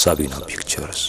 ሳቢና ፒክቸርስ።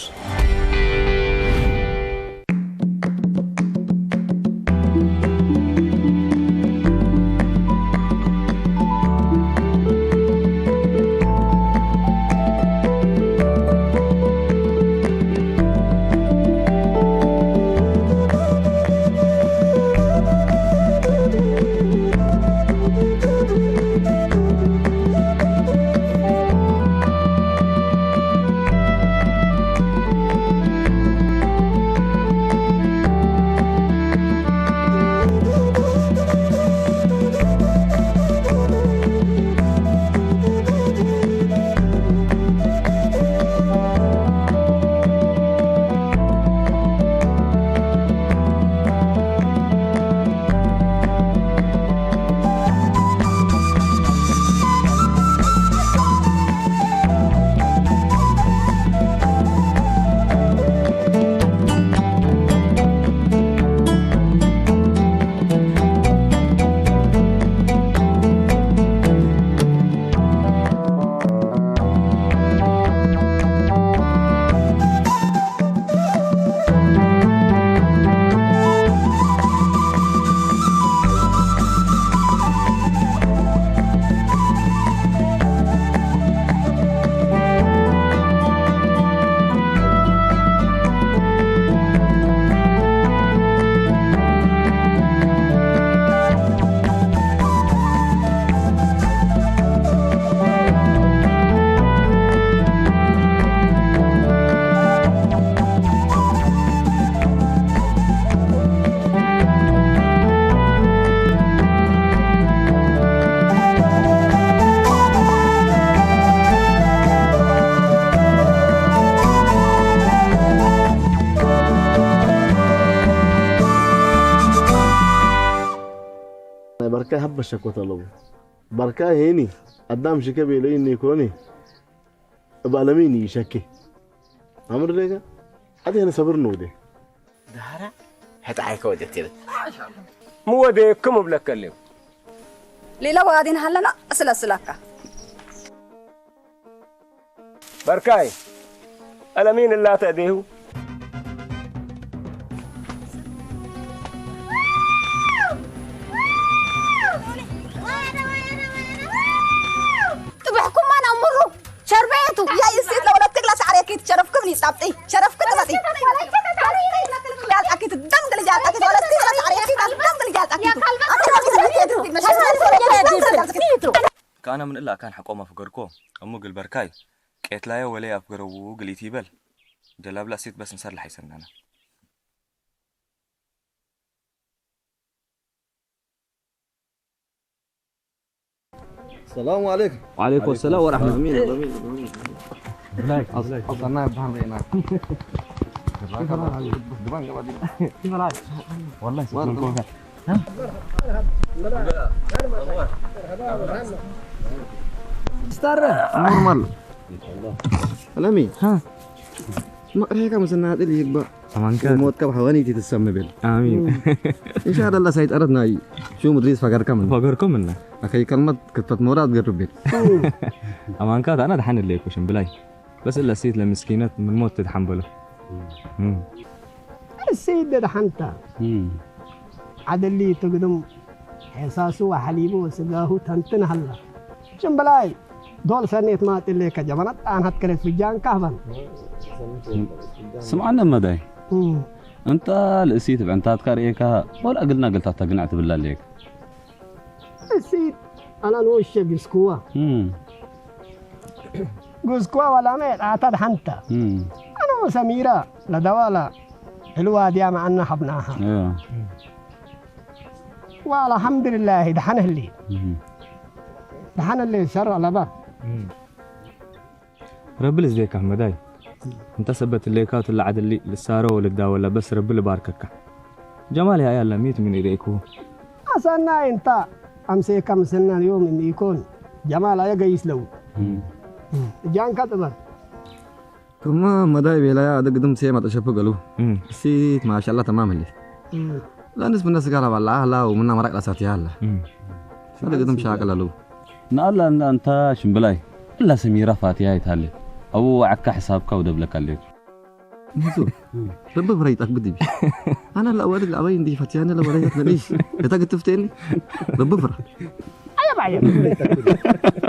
በርካይ ሀበሸ እኮ ተለቡ። በርካይ ሄኒ፣ አዳም ሽከ ቤለይኒ ኮኒ፣ እባለሚኒ ሸኬ። አምር ደጋ፣ አዲ ሄነ ሰብር ነው ወዴ። ዳራ፣ ሕጣይ ከወደት ይብል። ምወደየኩም እብለከ ኣለዩ። ሌላ ወጋዴን ሃለና፣ እስለስላካ። በርካይ፣ አለሚን እላተ እዴሁ። ጥብሕኩማ ናብ ምሩ፣ ሸርበየቱ። ያ ይሴት ለወለት ክግላ ሳዕር የኪት ሸረፍኩም ኒ ጻብጢ፣ ሸረፍኩም ጻብጢ። ያልጣኪት ደም ግልጃ ያልጣኪት ወለት ክግላ ሳዕር የኪት ደም ግልጃ ያልጣኪት። ከአነ ምን እላ አካን ሐቆም አፍገርኮ እሙ ግል በርካይ ቄትላዮ ወለይ አፍገረዉ ግሊት ይበል። ደላብላ ሴት በስ እንሰር ለሐይሰናና። السلام عليكم. وعليكم السلام ورحمة الله. أص-، أصلنا يبهر بينا. والله سبحان الله. ستار. نورمال. አለሚ፣ ሃ። መቕሬካ ምስናጥል ይግባእ። አማንካ። ሞት ካብ ሐወኒ ትሰምብል። አሚን። ኢንሻአላህ ሳይጠረት ናይ ሹም ድሪስ ፈገርከም። ፈገርከም እና። አኸይ ከልመት ክተት መውራት ገርቤት። አማንካ ታና ደሓን ለይኩሽም ብላይ። በስ እለ ሴት ለምስኪነት ምን ሞት ትድሓን በሎ። እም። እሰይ ደደሓንታ። እም። ዓደሊ ትግድም ሔሳሱ ወሐሊቡ ወስጋሁ ተንትን ሃላ። ሽምብላይ ዶል ሰኔት ማጥሌ ከጀመነት ጣንሃት ከለ ፍጃን ካህበን። ስምዓነ መዳይ። እም። እንታ ልእሲት ብዕንታትካ ርእየካ ወላ እግልና እግልታት ተግንዕ ትብላ ኣለየካ። እሲት አና ንወሸ ግስኩዋ። እም። ግስኩዋ ወላመ ጣታ ደሓንታ። እም። አና ወሰሚራ ለደዋላ ሕልዋ ዲያ መዓና ሀብናሃ። እም። ወአልሐምዱሊላሂ ደሓን ህሊ። እም። ደሓን ህሊ ሸር ለባ። እም። ረቢ ልዝደካ መዳይ። እንተ ሰበት እሌካ ትለዓደሊ ልሳሮ ልዳወላ በስ ረቢ ልባርከካ። ጀማል ያያ ለሚት ምን ኢደይኩ። አሳና እንታ አምሴካ ምስና ዮም የሚኮን ጀማል አያ ገይስ ለው። እም። ጃንካ ጥበር። ክማ መዳይ ቤላያ አደ ግድም ሴማ ተሸፍ ገሉ። እም። እሲት ማሻላ ተማም ህሊ። እም። ላንስ ምነ ስጋራ ባላ አላ ወምና መራቅ ላሳት ያላ። እም። ሰለ ግድም ሻቀላሉ። ናአላ እና እንታ ሽምብላይ እላ ሰሚራ ፋቲያ ይታለ። ኣብኡ ወዓካ ሕሳብካ ውደብለካ ኣለኩ። ንሱ በብፍራ ይጣፍ ግድብ። ኣነ ለኣዋልድ ለኣባይ እንዲ ፈትያነ ለወላይታት ነሊሽ እታ ግትፍቴኒ በብፍራ ኣየባየ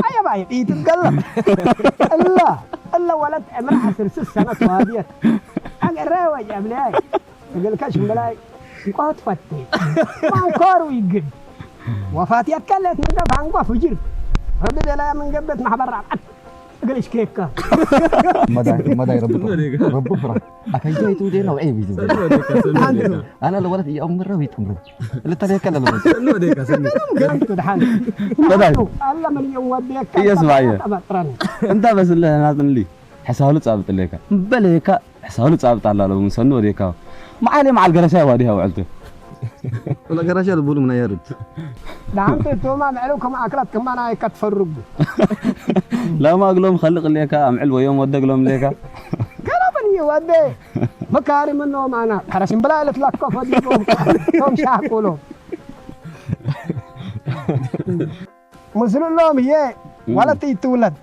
ኣየባየ ኢትገለም እላ እላ ወለት ዕምራ ዓስር ስስ ሰነት ዋድየት ኣገረ ወጀብለያይ እግልከ ሽምበላይ እንቋ ትፈቴ ማንኳሩ ይግድ ወፋትየት ከለት ንደፍ አንቋ ፍጅር ረቢ ደላያ መንገበት ማሕበር ራብዓት እግልሽ ኬካ መዳይ ረቢ ፍራ ኣከይቶ ይትውዴ ነው ዒብ ይትውዴ ኣነ ለወለት እየምረ ይጥምረ ልተለየከ ለለወለት ገሪቱ ድሓን መዳይ ኣላ ምን የወዴካ እየስማየ ጠበጥረን እንታ በስለ ናጥንሊ ሕሳሉ ጻብጥለካ በለካ ሕሳሉ ጻብጥ ኣላለው ምሰኑ ወዴካ መዓለ መዓል ገረሻ ዋዲ ውዕልቱ ለገራሻ ልቡሉ ምና ያርድ ዳንተ ቶማ ምዕሉ ከም ኣክላት ከማና ኣይከትፈርጉ ለማ እግሎም ኸልቅ ሌካ ኣምዕል ወዮም ወደ እግሎም ሌካ ገለበን ወደ መካሪ ምኖ ማና ከረሽን ብላ ለትላኮ ፈዲጎ ቶም ሻቁሎ ምስሉ ሎም ይሄ ወለት ይትውለድ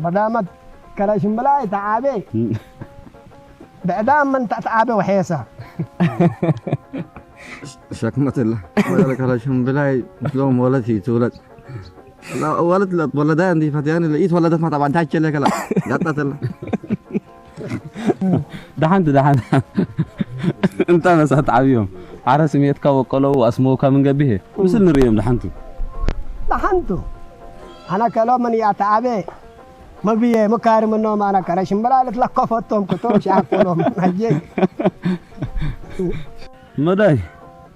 መዳመት ከረሽን ብላ ይተዓበ ብዕዳም ምን ተተዓበ ወሐየሳ ሸክመትላ ወለከላ ሽምብላይ ሎም ወለት ይትውለድ ወለት ወለዳ እንዲ ፈትያን ለኢት ወለደት ማታ ባንታ ቸለከላ ጋጣተላ ደሓንቲ ደሓን እንታ መሳት ዓብዮም ዓረ ስሜትካ ወቀለው ኣስመውካ ምን ገቢሄ ምስል ንርእዮም ደሓንቱ ደሓንቱ ኣነ ከሎ ምን ያተዓበ መግብዬ መካሪ ምኖም ኣነ ከረ ሽምብላ ልትለከፈቶም ክቶም ሻኮሎም ኣየ መዳይ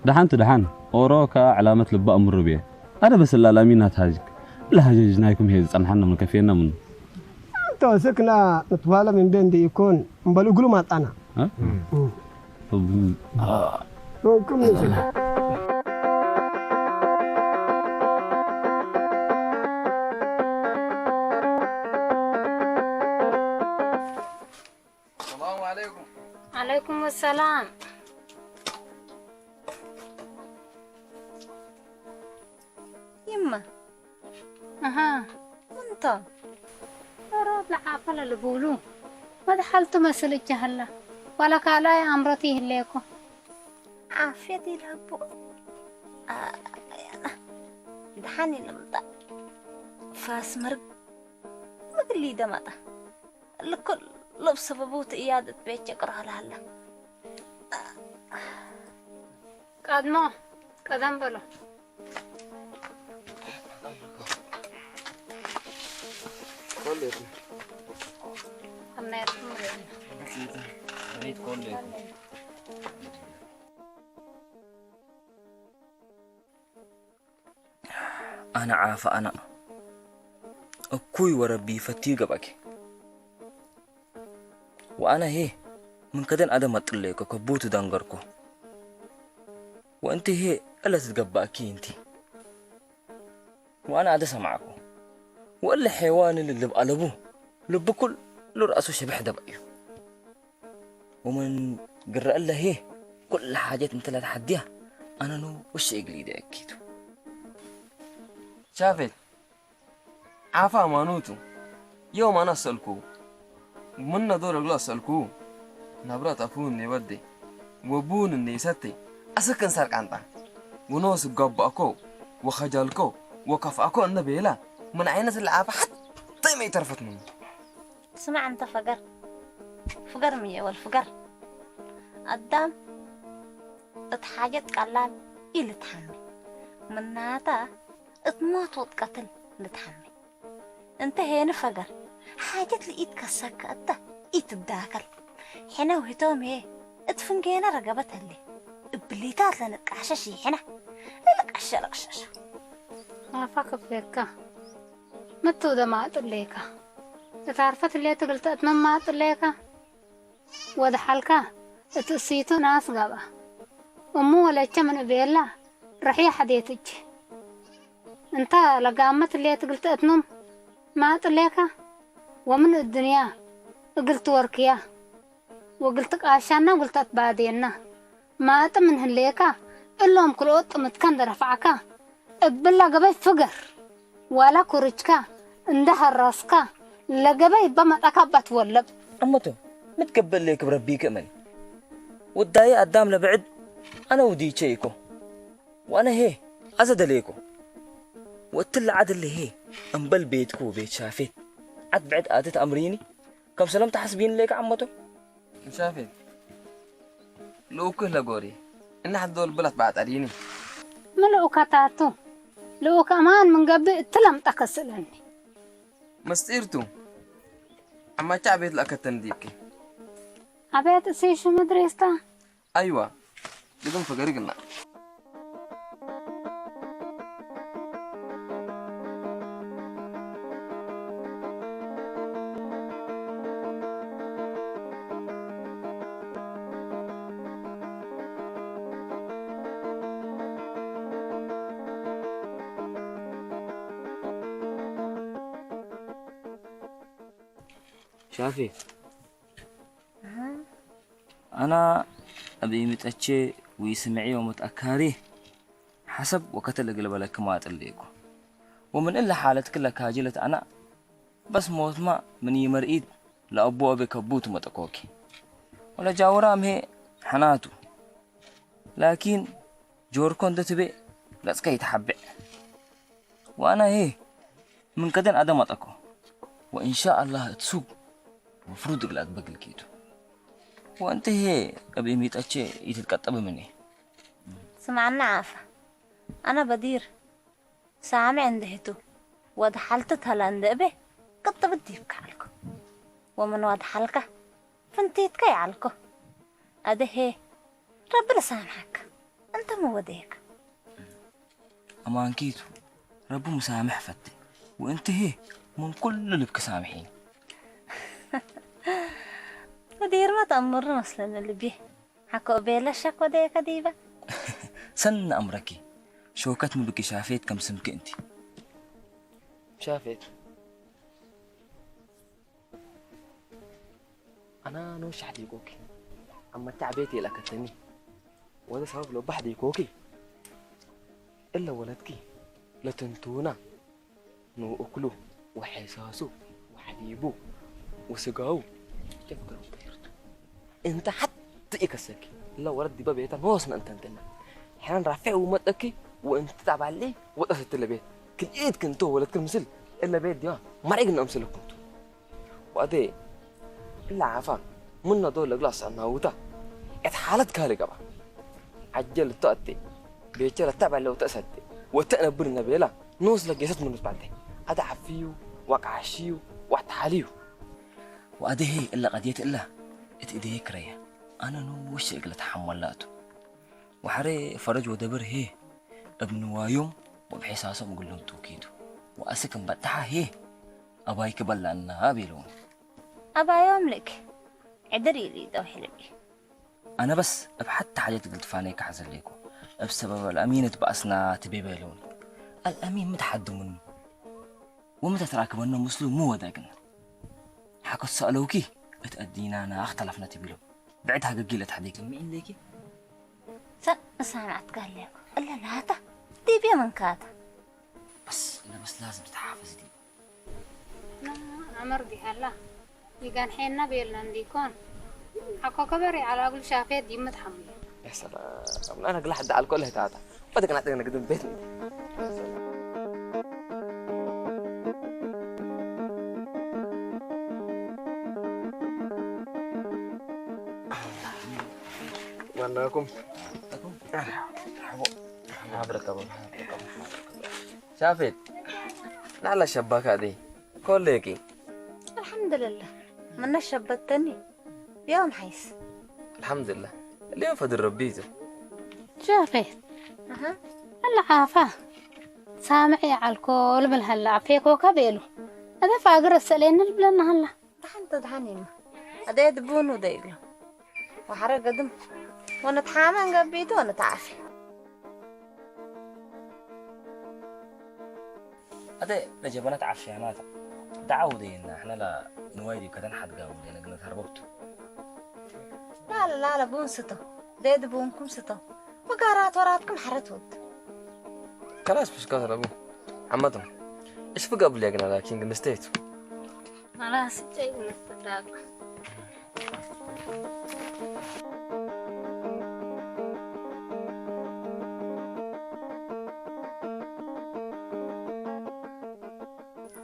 ደሓንቲ ደሓን ኦሮ ከ ዕላመት ልባ እምርብ እየ ኣነ በስላ ላሚና ትሃጅክ ለሃጀጅ ናይኩም ሄ ዝጸንሓና ምንከፍየና ምኑ ኣንተ ስክና ንትዋለ ምን ቤ እንዲ ይኮን እምበል እግሉ ማጣና እ? እ። እቡ- ሮንኩም ንስል عليكم السلام. يما. أها. أنت. ورد لعافلة لبولو. ما دحلت مسل الجهلة. ولا كالا يا أمرتي هليكو. عافيتي لهبو. آه، دحاني لمطا. فاس مرق. مقلي دمطا. لكل لبس ببوت إيادة بيتك راه لهلا. ቀድሞ ቀደም በሎ ኣነ ዓፋ ኣና እኩይ ወረቢ ፈትዩ ገባኪ ወኣነ ሄ ምን ከደን ኣደ መጥለይኮ ከቡቱ ደንገርኮ ወእንቲ ሄ እለ ትትገባእኪ እንቲ ወኣነ ኣደ ሰማዕኮ ወእለ ሔዋን ልልብ ኣለቡ ልብ ኩሉ ርኣሱ ሽብሕ ደባ እዩ ومن قرأ له كل حاجة انت لا تحديها أنا نو وش إقلي ده أكيد شافت عفا مانوتو يوم أنا أسألكو من ندور أقول أسألكو نبرة أفون نبدي وبون النيستي أسكن سرق أنت ونوس قبأكو وخجلكو وكفأكو أن بيلا من عينة العافا حتى ما يترفت منه ስማዕ እንተ ፈገር ፍገር ምየ ወል ፍገር ኣዳም እት ሓጀት ቀላል ኢልትሓሚ ምናታ እት ሞት ወጥቀትል ልትሓሚ እንተ ሄኒ ፈገር ሓጀት ልኢት ከሰከ እተ ኢትዳከል ሕነ ውሂቶም ሄ እት ፍንጌና ረገበት ህሌ እብሊታት ለንቃሸሽ ይሕነ ለልቃሸ ረቅሸሸ ኣፋ ክፍለካ ምትው ደማጥሌካ እታ ኣርፈት ሌት ግልተት መማጥሌካ ወድሓልካ እቲ እሲቱ ናስ ጋብኣ እሙ ወለቸ ምን እቤላ ርሕየ ሓዴት እጅ እንታ ለጋመት ሌት ግልተትኑም ማጥሌካ ወምን እድንያ እግል ትወርክያ ወግል ትቃሻና ወግል ተትባዴና ማጥ ምን ህሌካ እሎም ክልኦት ጥምትካ እንደረፋዕካ እብላ ገበይ ፍገር ዋላ ኩርጅካ እንደ ሀራስካ ለገበ ይበ መጣካ ባት ወለብ። ኣመቶ፣ ምትገበል ለይ ክብረ ቢክ እመን። ወዳይ ኣዳም ለብዕድ፣ ኣነ ውዲቼ ይኮ። ወኣነ ሄ፣ ኣዘ ደለይኮ። ወእትለ ዓድ ለሄ፣ እምበል ቤትኩ ቤት ሻፌት። ዓድ ብዕድ ኣትት ኣምሪኒ፣ ከም ሰለም ተሓስቢን ለይከ ኣመቶ። ሻፌት፣ ልኡክህ ለጎሪ፣ እናሕት ዶል ብላት ባዕጠሪኒ። ምልኡከታቱ፣ ልኡከ ኣማን ምን ገብእ እትለምጠ ከስእለኒ። ምስጢርቱ፣ ኣማቻ ቤት ለኣከተን ዲብኪ። ኣቤት እሴሹ መድሬስታ። ኣይዋ፣ ግድም ፈገሪ ግና። ሻፊ፣ ኣና ኣብ ኢሚጠቼ ወይስምዕዮ መትኣካሪ ሓሰብ ወከተ ለግል በለክ ማጥሌኩ። ወምን እለ ሓለት ክለ ካጅለት ኣና በስ ሞትማ ምን ይመርኢት ለአቦ አቤ ከቡት መጠቆኪ። ወለ ጃውራ ምሄ ሐናቱ። ላኪን ጆርኮ እንደ ትቤ ገጽከ ይተሐብዕ። ወአና ሄ ምን ቀደን አደም አጠኮ። ወኢንሻ አላህ እትሱግ መፍሩድ እግል አትበግል ኪቱ። ወእንቲ ሄ እብ ኢሚጠቼ ይትትቀጠብ ምኔ። ስምዓና ዓፋ፣ አና በዲር ሳምዕ እንድህቱ ወድ ሓልትት ሀላ እንደ እቤ ቅጥብት ዲብካ ዓልኮ። ወምን ወድ ሓልካ ፍንቲትካ ይዓልኮ። አደሄ ረቢ ለሳምሐካ እንተ መወደየካ። አማንኪቱ ረቢ ሙሳምሕ ፈቴ። ወእንቲ ሄ ምን ኩሉ ልብክ ሳምሒኒ። ወዲርማ ተአምሩ መስለኒ ልቤ። ሓኮ ቤለ ሸኮ ደየከ ዲበ። ሰን አምረኪ ሾከት ምብኪ ሻፌት ከም ስምኪ እንቲ። ሻፌት፣ አና ኖ ሻሕ ዲቆኪ አመታዕ ቤት የላከተኒ ወደ ሰበብ ለባሕ ዲቆኪ እለ ወለትኪ ለትንቱና ንእክሉ ወሐሳሱ ወሐሊቡ ወስጋው ጀፍገሩ ተይርቱ። እንተ ሓቲ ኢከሰኪ እለ ወረት ዲበ ቤታ ኖስነ እንተንተና ሕናን ራፊዕ ውመጠኪ ወእንቲ ጣባሊ ወጠሰቲ ለቤት ክልኢት ክንቶ ወለትክን ምስል እለ ቤት ዲዋ መርዒግ ነምስለኩምቱ። ወአቴ እለ ዓፋ ምነ ዶ ለግላ ሰናውታ እት ሓለት ካሊ ገባ። ዓጀል እቶ አቴ ቤቸ ለተበለ ወተእሰቴ ወተእነብር ነቤላ ኖስ ለጌሰት ምኑስ ባልቴ አደ ዓፊዩ ወቃሽዩ ወተሓልዩ። ወአደሄ እለ ቀድየት እላ እት እደሄ ክረየ አነ ኖሽ እግለ ተሐመላቱ። ወሐሬ ፈረጅ ወደብር ሄ እብ ንዋዮም ወእብ ሒሳሶም እግሎም ትውኪቱ። ወአስክ እምበጣሓ ሄ አባይክ በላና ቤለውን። አባዮም ልክ ዕድር ኢሊ ደውሒ ልቢ። አነ በስ እብ ሐቲ ሐጀት እግል ትፋነይ ከሐዘሌኮ እብ ሰበብ አልአሚን እት በአስና ትቤ ቤለውን። አልአሚን ምትሐድሙኒ ወምተትራክበኖ ምስሉ ሙ ወደግን። ሓኮት ሰአለውኪ እት አዲናና አክተለፍነ ትቢሎ። ብዕድ ሃገጊ ለተሕዴክ እምዒን ሌኪ። ሰን እሳን አትጋሌኩ እለ ላታ ዲብየ መንካታ። በስ እለ በስ ላዝም ትተሓፈዝ ዲ። ና አመር ዲሃላ ይጋንሐና ቤልና እንዲኮን። ሓኮ ከበሪ አላጉል ሻፌት ይምት ሐምሉ። يا سلام. أنا أقلع حد على الكل هتاتا. بدك نعطيك نقدم بيت. ማናኩም? ሻፌት ናላ ሸባካ ዲ ኮሌኪ። አልሐምዱልላህ። ምነ ሸበተኒ። ዮም ሓይስ። አልሐምዱልላህ። اليوم ፈድል ረቢ ይዘ። ሻፌት። አሃ። አላ ዓፋ ሳምዕ የዓልኮ ልብል ሀላ አፌኮከ ቤሉ። አደ ፋግር እሰሌኒ ልብለና ሀላ። ደሓን ተድሓን ኢማ። ኣደየ ድቡኑ ደይብሎ። ወሓረ ገድም። ወነትሓመ እንገብይቱ ወነትዓፊ። ኣደ ለጀበናት ዓፍያናት። ደዓው ደይና፣ እሕና ላ ንዋይ ዲብ ከተን ሓድጋው ደይና ግነት ሀርበብቱ። ላለ፣ ላለ፣ ቡን ስቶ። ደይ ድቡንኩም ስቶ። መጋራት ወራትኩም ሓረት ወድ። ከላስ፣ ብስካ ተለቡ። ዓመትም። እሽ ፍጋ ብልያ ግና ላኪን ግን ስተይቱ። خلاص، جاي من الصداق.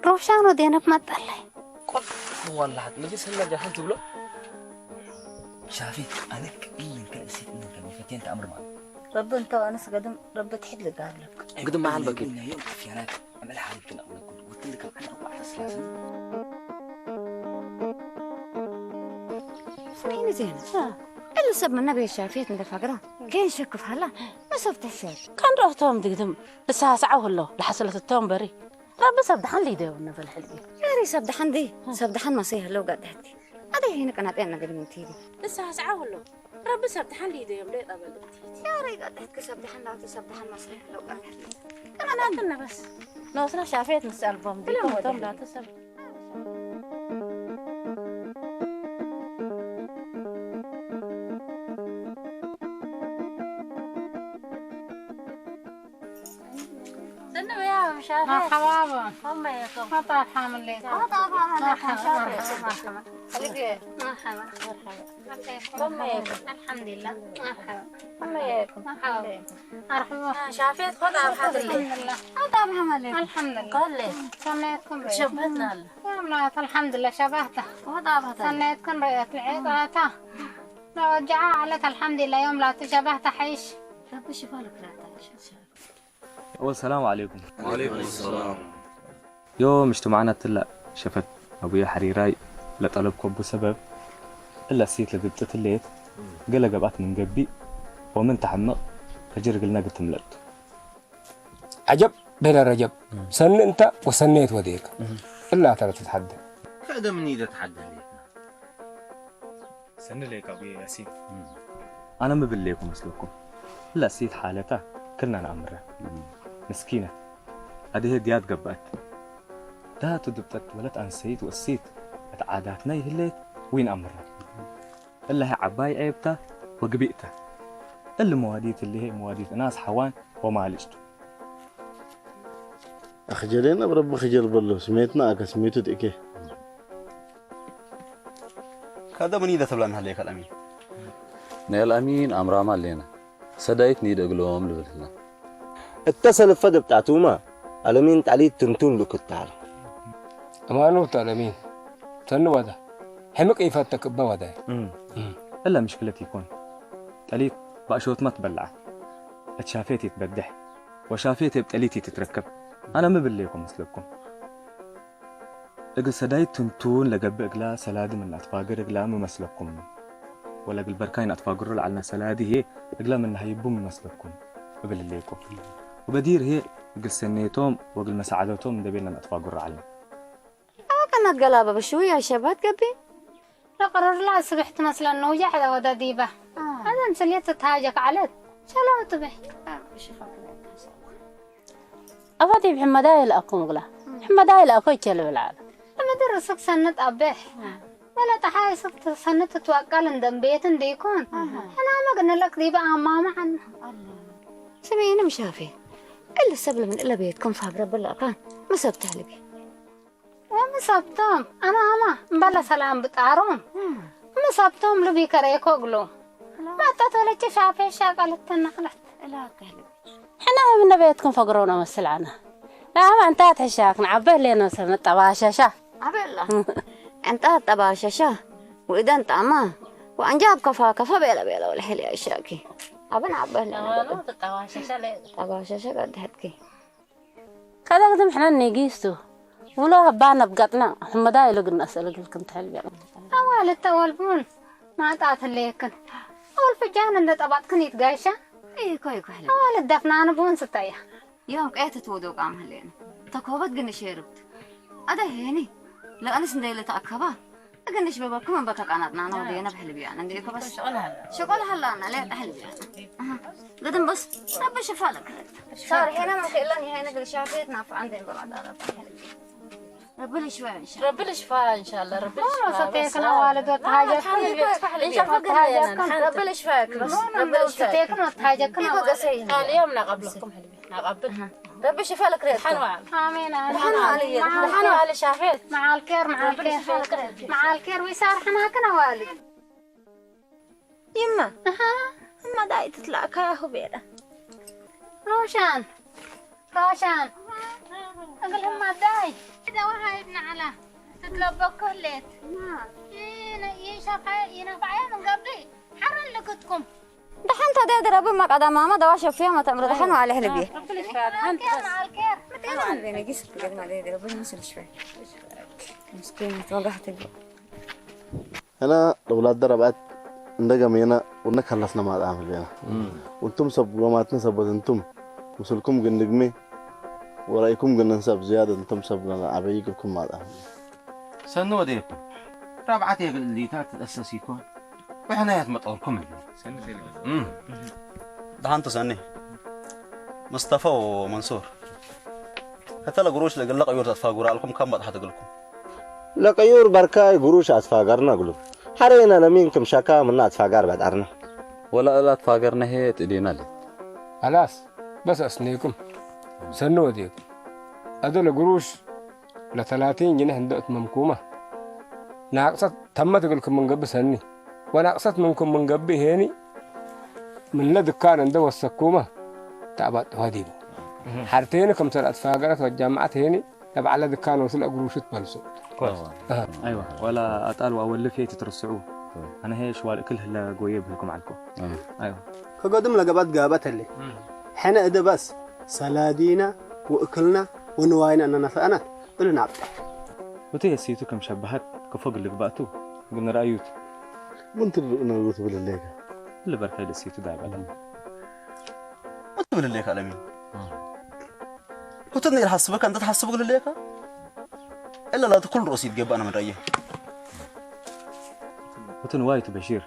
روشان ودينا بمطلع. ቆልፍ ዋላሓት መጀሰና ጃሓን ትብሎ ሻፊት ኣነክ ኢልን ከእሲት ኢልን ከሚፈቴን ተኣምር ማለት ረቢ እንተ ኣነስ ገድም ረቢ ትሕድ ልጋብለክ ግድም መሃል በኪ ናዮም ክፍያናት ኣመል ሓሊፍ ግን ኣቕለኩ ወትል ከም ዓና ቋዕተ ስላሰ ስሜን ዜና እሉ ሰብ መና ቤት ሻፊት እንደ ፋግራ ከይን ሸክፍ ሃላ መሰብ ተሸል ከንረኽቶም ድግድም ብሳሳዓው ህሎ ለሓሰለትቶም በሪ ረቢ ሰብ ደሓን ሊደዮ ነበል ሕልቢ ያሪ ሰብ ደሓን ዲ ሰብ ደሓን ማሰይ ህለው ጋድሕቲ ኣደ ይሄን ቀናጤ ነገር ምን ትይዲ ንስሓ ሰዓው ኣሎ ረቢ ሰብ ደሓን ሊደዮም ዶ ጠበል ያሪ ጋድሕቲ ሰብ ደሓን ላቱ ሰብ ደሓን ማሰይ ህለው ጋድሕቲ ቀናናትን ነበስ ነወስና ሻፌት ምስ ኣልቦም ዲቶም ቶም ላቱ ሰብ مرحبا. مرحبا. الحمد لله. مرحبا. مرحبا. مرحبا. شافيت خذ على حد اللي. الحمد لله. الحمد لله. قال لي. سميتكم بيه. شبهتنا الله. يا ملات، الحمد لله، شبهته. خذ على حد اللي. سميتكم بيه، العيد آتا. لو رجع عليك، الحمد لله، يوم لا تشبهت حيش. ربي شفالك لا تعيش إن شاء الله. أول السلام عليكم. وعليكم السلام. ዮም እጅትማዕና ትላእ ሸፈት ኣቡየ ሓሪራይ ለጠለብ ኮቡ ሰበብ እላ ሴት ለግብጥት ሌት ገለ ገብኣት ምን ገቢእ ወምን ተሐምቕ ከጅር እግልና ግትምለልቱ። عجب بلا رجب. ሰኒ እንተ ወሰነየት ወዴክ እላ ተረት ተትሓደ ከደ ምን ኢደ ተሓደ ሌትና ሰኒ ለይክ ኣቡየ ያሲን። ኣነ ምብል ለይኩ መስለኩም እላ ሴት ሓለታ ክልና ንኣምራ ምስኪነት ኣድሄ ድያ ትገብአት። ዳቱ ድብጠት ወለት ኣንሰይት ወእሲት እት ዓዳትና ይህሌት ዊን ኣምራ። እላሄ ዓባይ ዔብታ ወግቢእታ። እሊ መዋዲት እሊሄ መዋዲት እናስ ሓዋን ወማልጭቱ። ኣኽጀሌን ኣብ ረቢ ኽጀል በሎ ስሜትና ኣከ ስሜቱ ድእኬ። ከደ ምን ኢደ ተብላ ንሃለየ ካልኣሚን። ናይ ኣልኣሚን ኣምራማ ኣሌና። ሰዳይት ንኢደ እግሎም ልብል ህላ። እተ ሰልፈ ደብጣቱማ ኣለሚን ጣሊት ትንቱን ሉክታል። ኣማኑ ተለሚን ተንወደ ሕምቅ ይፈተክ እበ ወደ። እም። እም። እለ ምሽክለት ይኮን። ጠሊት ባእሾትማ ትበልዓ። እት ሻፌት ይትበድሕ። ወሻፌት እብ ጠሊት ይትትረከብ። ኣነ ምብሌኩም ምስለኩም። እግል ሰዳይት ትንቱን ለገብእ እግላ ሰላዲ ምን ኣትፋግር እግላ ምመስለኩም። ወለ እግል በርካይ ነኣትፋግሮ ለዐልና ሰላዲ ህዬ እግላ ምን ነሀይቡ ምመስለኩም እብል ህሌኮ። ወበዲር ህዬ እግል ሰኔቶም ወእግል መሳዕደቶም እንደ ቤልና ነኣትፋግሮ ዐልና። ኣወ ቀናት ገላበበ ሽውያ ሸባት ገቢ። ለቅርርላ ስብሕቲ መስለን ነውጃሕ ወደ ዲባ። ኣዘን ስልየት ትትሃጀክ ዐለት። ሸላው ትብሕ። ኣፋቴ ብሕመዳ ይልኣኩም እግላ። ሕመዳ ይልኣኮ ይቸል ብልዓል። ለምድር እስክ ሰንት ኣቤሕ። ወለ ጠሓይ እስክ ሰንት ትትዋቀል እንደም ቤት እንዲኮን። ሕናመ ግንለክ ዲበ ኣማማዓን። ስሜንም ሻፌ። እሊ ሰብ ለምን እለ ቤትኩም ፋግረ ብላካን። መሰብ ተህልቢ። ወምሰብቶም ኣማማ እምበለ ሰላም ብጣሮም። ምሰብቶም ልቢ ከረይኮ እግሎ። መጠት ወለቼ ሻፌ ሻቀለት ተነቅለት። ሕና ምን ቤትኩም ፈግረው ነው መስል ኣነ። ላማ እንታ ትሕሻክ ንዓበህ ሌኖ ሰመ ጠባሸሻ። ኣበላ። እንታ ጠባሸሻ። ወእደን ጣማ። ወአንጃብ ከፋ ከፋ ቤለ ቤለ ወለ ሕሊ ኣሻኪ። ኣበን ዓበህ ሌኖ። ጠባሸሻ ለ- ጠባሸሻ ቀድሐትኪ። ከደግድም ሕነን ኔጊስቱ ውሎ ህባን ኣብ ገጥና ሕመዳ ኢሉ ግን ኣስእልግልክን ትሕልቢያ። ኣዋልድ ተወልፉን ማጣት ህለየክን። ኣወል ፍጃን እንደ ጠባጥክን ይትጋይሻ። ኢኮ ኢኮ ሕለ። ኣዋልድ ደፍናን ቡን ስተያ። ዮም ቀየት ትወዶ ቃም ህለየን። ተኮበት ግን ሸርብት። ኣደ ሄኒ። ለአንስ እንደ ኢለ ተኣከባ። እግንሽ በበኩም በከ ቃናጥና ነው ወደየነ ብሕልብያን እንደ ኢኮ በስ። ሸቆል ሃላና ለ ብሕልብያን። ገድም በስ ረቢ ሽፋ ለክ። ሳር ሄና ማከለን ይሄነ ግል ሻፌት ናፍ አንዴ በማጣራ። ረቢ ልሽፋ ኢንሻ ረቢ ልሽፋ ኢንሻአላ ረቢ ልሽፋ ሰቴክና ዋለዶ ታጀ ኢንሻ ፈገለና ረቢ ልሽፋ ረቢ ልሽፋ ቴክኖ ታጀክና اليوم نقبلكم حلوين نقبلها ረቢ ሽፈ ለክሬት ሓንዋል ኣሜን ኣሜን ሓንዋል እየ ሓንዋል ሻፌት መዓልኬር መዓልኬር መዓልኬር ዊሳር ሓናክን ኣዋሊ ይማ እማ ዳይ ትትላእካ ያሁ ቤለ ሮሻን ሮሻን እግል ህማ ዳይ ደዋ ሃይድ ንዓላ ትትለበኩ ህሌት ይሸፋ ይነፋዓያ ምን ገብሪ ሓረን ልክትኩም ደሓን ታዲያ ድረብማ ቀዳማማ ደዋ ሸፍያ መተምረ ደሓን ዋለ ህልብየ መዓልኬር መተምረ ነጊስ ገርማ ደረብኝ ምስል ሽፈ ምስኪን ተወጋህት أنا لولاد دربات እንደገመና ወነ ካላስና ማጣ አመለና ወንቱም ሰብ ወማትነ ሰበት እንቱም ምስልኩም ግን ንግሜ ወራይኩም ግን ሰብ ዝያደ እንቱም ሰብ ዓበይ ግልኩም ማጣ ሰኑ ወዴኩም ራብዓት የግል ሊታት ተደሰሲኮ ብሕናያት መጠርኩም ደሓንቱ ሰኒ ሙስጠፋ ወመንሱር ከተለ ጉሩሽ ለግለ ቀዩር ተጥፋ ጉራ አልኩም ከም መጥሓ ትግልኩም ለቀዩር በርካይ ጉሩሽ አትፋጋርና ግሉ ሐሬና ለሚን ክም ሸካ ምና አትፋጋር በጣርና ወላ እላ አትፋጋርና ሄ ጥዴና ለ خلاص بس أسنيكم سنو وديكم أدل قروش لثلاثين جنيه عند أتممكوما ناقصت تمت قلكم من قبل سني وناقصت منكم من قبل هيني من لا دكان عند وسكوما تعبت هديبو حرتين كم ثلاث فاقرات والجامعات هيني تبع لا دكان وصل قروش تبلسو كويس ايوه ولا اطال واولف هي تترسعوا انا هي شوال كل هلا قويه بهلكم عليكم ايوه ከገዱም ለገባት ጋባተሌ ሕነ እደ ባስ ሰላዲና ወእክልና ወንዋይና እናናፈአናት እሉ ናብጣ وتي سيتو كم شبهت كفوق اللي قباتو قلنا رأيوت ምን ትብሉ ትብል ሌካ اللي بركة دسيتو دايبا ምን ትብል ሌካ ለሚን ኩትን ይልሓስበካ እንተ ትሓስቡ ግልሌካ እላ ላቲ ኩሉ ርእሲ ይትገባና መድረየ وتنواي تبشير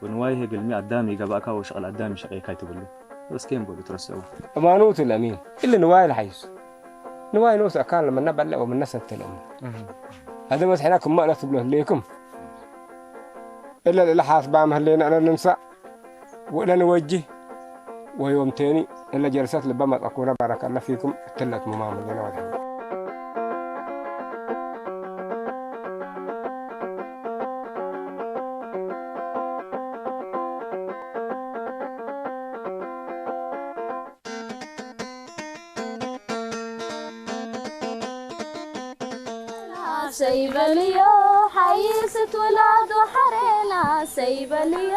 ونواي هي قلمي عدامي قباكا وشغل عدامي شقيكاي تبلي بس كيم بولي ترسعو እማኑት ለሚን እሊ ንዋይ ለሓይሱ ንዋይ ንኡስ ኣካል ምነ በልዕ ወምነ ሰትል እሞ هذا بس حنا كم مقلة تبلو ليكم إلا الإلحاس بام هلينا أنا ننسى وإلا نوجه ويوم تاني إلا جلسات لبما تكون بارك الله فيكم تلت ممام لنا وجهنا ሰይበልዮ ሓይስት ውላዱ ሓሬና ሰይበልዮ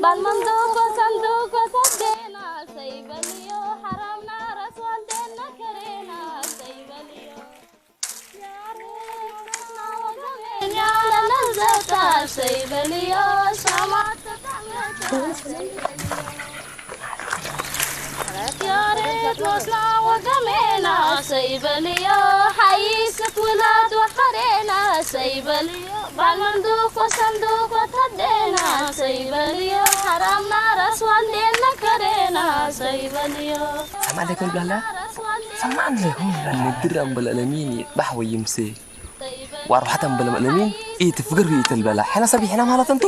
ባል መንዱቆ ሰንዱቆ ሰዴና ሰይበልዮ ሓራምና ራስ ዋልዴና ከሬና ሰይበልዮ ያሬድ መስና ወገሜኛ ለነዘታ ሰይበልዮ ሻማት ተጣመታ ያሬድ ወስና ወገሜና ሰይበልዮ ሓይስት ውላድ ወሓሬና ሰይበልዮ ባል መንዱቅ ወሰንዱቅ ወተዴና ሰይበልዮ ሓራምና ራስ ዋንዴና ከሬና ሰይበልዮ ሰማዕ ለይኮን ብላላ ሰማዕ ለይኮን ብላላ ምድር ኣንበለ ለሚን ባሕ ወይምሴ ዋርባሕተ ኣንበለ ለሚን ኢትፍግር ኢተልበላ ሕና ሰብ ይሕና ማለት እንቱ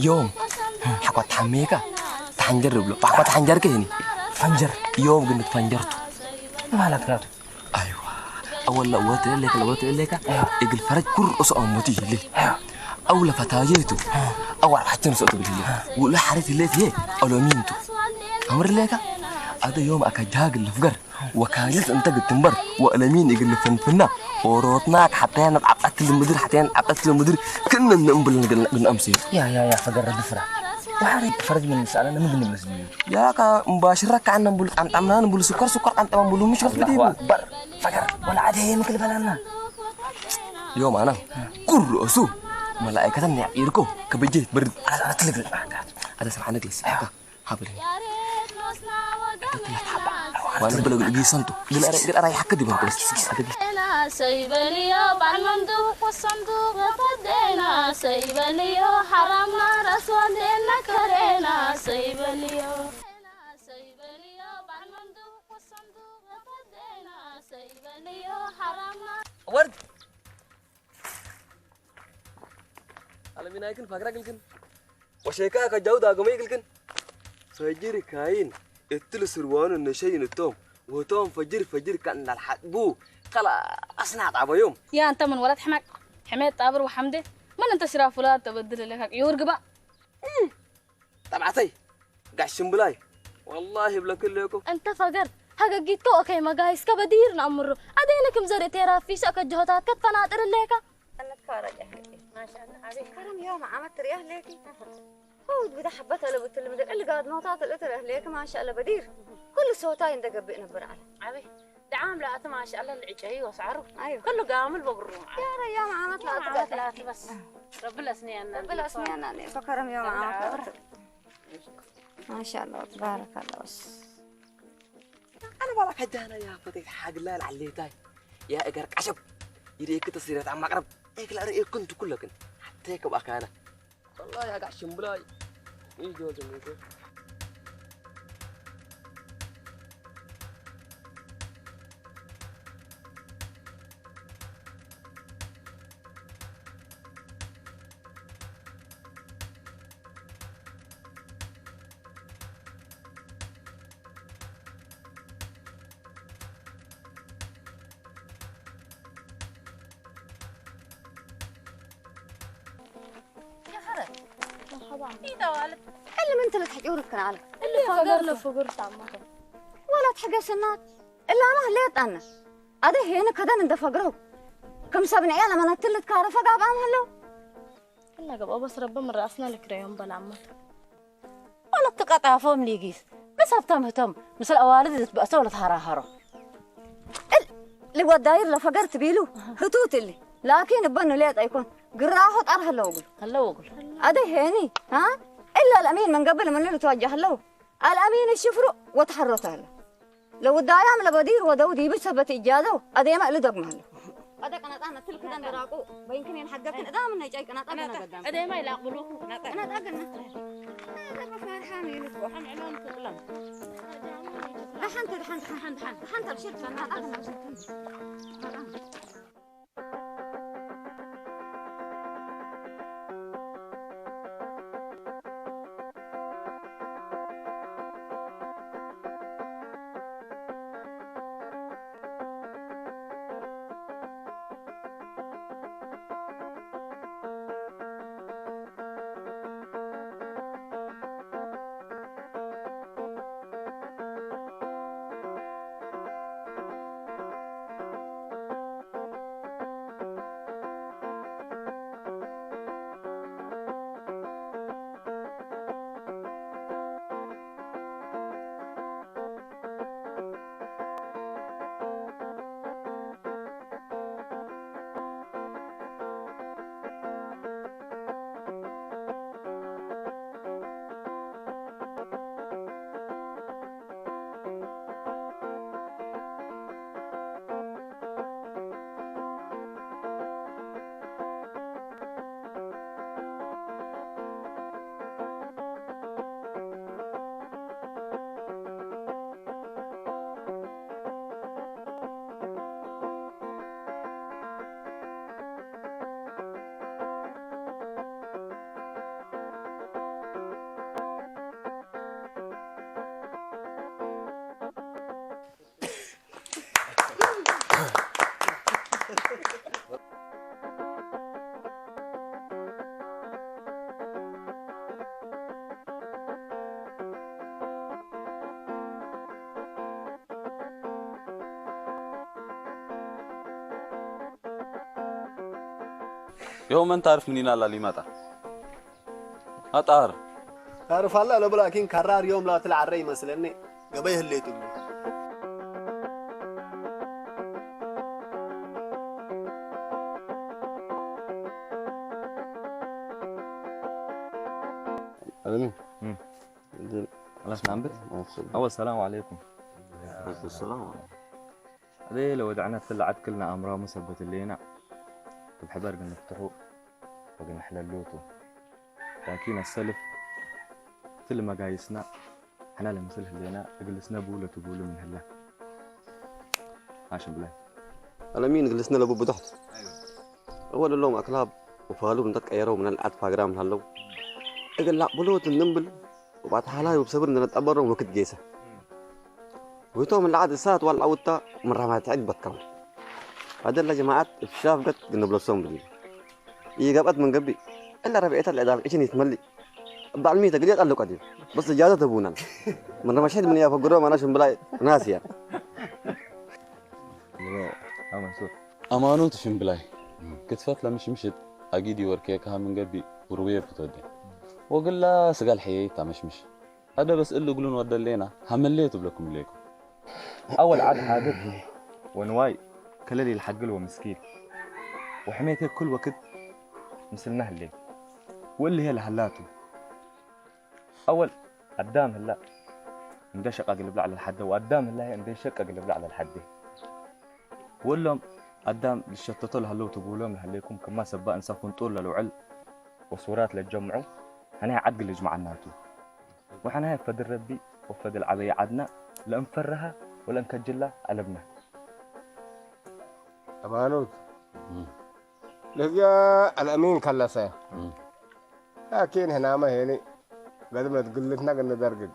ዮም ሓኳ ተሓመየካ ተሓንጀር ብሎ ሓኳ ተሓንጀርከ ይኒ ፈንጀር ዮም ግን ትፈንጀርቱ ማለት ናቱ ኣይዋ ኣወላ ወት እሌካ ለወት እሌካ እግል ፈረጅ ኩር እሱ ኣሞቲ ይሊ ኣው ለፈታየቱ ኣዋር ሓቸን ሰቱ ብልለ ውለ ሓሪት ይሌት የ ኦሎሚንቱ ኣምር ሌካ ኣደ ዮም ኣካ ጃግል ለፍገር ወካልስ እንተ ግትንበር ወእለሚን እግል ፍንፍና ኦሮትና ሓተያ ንዓጣት ልምድር ሓተያ ንዓጣት ልምድር ክነ ንእምብል ንግል ንአምሲ ያ ያ ያ ፈገር ድፍራ ወሓሪ ፈረጅ ምን ሰኣለ ንምግን ብለስ ያ ካ እምባሽራ ካዓና ንብሉ ጣምጣምና ንብሉ ስኳር ስኳር ጣምጣም ንብሉ ምሽ ከፍት ዲቡ በር ፈገር ወላ ዓደ ምክል በላና ዮም ኣና ኩሩ እሱ መላእከተን ያዒርኮ ከበጀ ብርድ ኣትልግል ኣደ ሰምሓ ንግልስ ሃብለኒ ዋንብል ጊሰንቱ ግልአራይ ሓከ ዲበንኩ ሰይበልዮ ባል መንዱቅ ወሰንዱቅ ወተዴና ሰይበልዮ ሓራምና ራስ ዋንዴና ከሬና ሰይበልዮ ሰይበልዮ ባል መንዱቅ ወሰንዱቅ ወተዴና ሰይበልዮ ሓራምና ወርድ ኣለሚናይክን ፋግራ ግልክን ወሸካ ከጃው ዳጎመ ይግልክን ሰጅሪ ካይን እትል ስርዋኑ ነሸይ ንቶም ወቶም ፈጅር ፈጅር ከ እንዳልሓጥቡ ከላስ ናጣበዮም። يا أنت من ولد حماك حميد طابر وحمدي من أنت شرافلات تبدل لك يور قبا ጠብዓተይ ጋሽ ሽምብላይ ወላሂ ይብለክለኩም። أنت فقر هاجا جيتكو أوكي ما جايسكا بدير نأمرو أدينكم زر تيرا في شأك الجهوتات كتفنا أطر الليكا. أنا تكارج أهلي. ما شاء الله عليك. كرم يوم عملت رياه ليكي. هو بدا حبتها لو بتلم ده اللي قاعد موتات الأطر أهليك ما شاء الله بدير. كل صوتاي عند قبي نبر على. عبي دعام لا أتماشى الله العجاي وسعره. أيوه. كله قامل بقرو معاه. يا ريام عملت لا عملت لا بس. رب الأسنان. رب الأسنان فكرم يوم عملت. ما شاء الله تبارك الله بس. أنا والله كجانا يا فتي حاجلا العليتاي. يا إجر قشب. يريك تصير عم أقرب. إيك لا رأيك كنت كلكن. حتى يكب أكانا. والله يا قاع شمبلاي. إيه جو جميل. يا خرج. مرحبا. إيه ده والد؟ علم أنت اللي تحكي ورك كان على. اللي فقر له فقر طعمته. ولا تحكي سنات. إلا ما هليت أنا. أده هنا كذا ندفقره. كم سبني على ما نتلت كارفة قاب عم هلو. إلا قبل بس ربنا من رأسنا لك ريون بلا عمته. ولا تقطع فم ليجيس. بس هفتم هتم. مثل أوالد يتبأسوا ولا تهرهروا. ال-، لو داير لفقرت بيلو. هتوت اللي. لكن بنو ليت أيكون. قراحه طرح اللوغل. اللوغل. أده هيني. ها؟ إلا الأمين من قبل من اللي توجه له. الأمين الشفرو وتحرته له. لو دايم لبدير ودودي بسبة إجازة، أديما اللي دق مهله. أدق أنا أنا تلك دندراقو، بيمكن ينحقق كن أدام إنه جاي كنا تاجنا قدام. أديما يلاقبلوكم كنا تاجنا. كنا تاجنا. هذا ما فرحان يلقوا. هم علوم تقلم. دحنت، دحنت، دحنت، دحنت. دحنت بشرط أنا تاجنا بشرط. يوم أنت عارف منين على لي متى؟ أطار. تعرف الله لو بلاكين كرار يوم لا تلع الري مثلني. قبيه اللي تقول. أمين. مم. خلاص نعم بت؟ أول السلام عليكم. عليكم السلام. أدي لو دعنا تلعت كلنا أمرا مثبت اللينا. تبحبر قلنا فتحو. وقلنا حلال لوتو. لكن السلف تل ما قايسنا. حنا لمثل هلينا. قلسنا بولة بولة من هلا. عاشم بلاي. الأمين قلسنا لبو بدحت. أول اللوم أكلاب وفالو من تتكيرو من العد فاقرام هلو. إقل لا بلوت النمبل وبعد حالاي وبصبر إننا تأبرو وقت جيسة. وتو من العاد الساعة والعودة مرة ما تعد بتكون. هذا اللي جماعات الشاف قد قلنا بلسون بدي. إيه قبت من قبي. إلا ربعت العدال إيش نتملي. بعد ميتا قد يقال له قديم. بس إجازة أبونا. من رمشيد من يافا قرام أنا شن بلاي ناسيا. ኣማኖት ሽምብላይ ክትፈት ለምሽምሽት ኣጊዲ ወርኬ ከሃ ምን ገቢ ውርውየ ብትወደ ወግላ ስጋል ሕየይ ታመሽምሽ ኣደ በስ እሉ እግሉን ወደሌና ሃመሌ ትብለኩም ሌኩም ኣወል ዓድ ሓድር ወንዋይ ከለል ይልሓግል ወምስኪል ወሕሜቴ ኩል ወክድ ምስልና ህሌ ወእሊ ሄ ለሃላቱ ኣወል ኣዳም ህላ እንደ ሸቃ ግልብላዕ ለልሓደ ወኣዳም ህላ እንደ ሸቀ ግልብላዕ ለልሓደ ወሎም ኣዳም ልሸተቶ ለሃለው ትብሎም ለሃሌኩም ክማ ሰባ እንሳ ፍንጡር ለልውዕል ወሱራት ለጀምዑ ሕናይ ዓድ ግልጅ መዓናቱ ወሕናይ ፈድል ረቢ ወፈድል ዓበይ ዓድና ለእንፈርሃ ወለእንከጅላ ኣለብና أمانوت لقيا الأمين كلسة لكن هنا ما هني قد ما تقلتنا قلنا درقد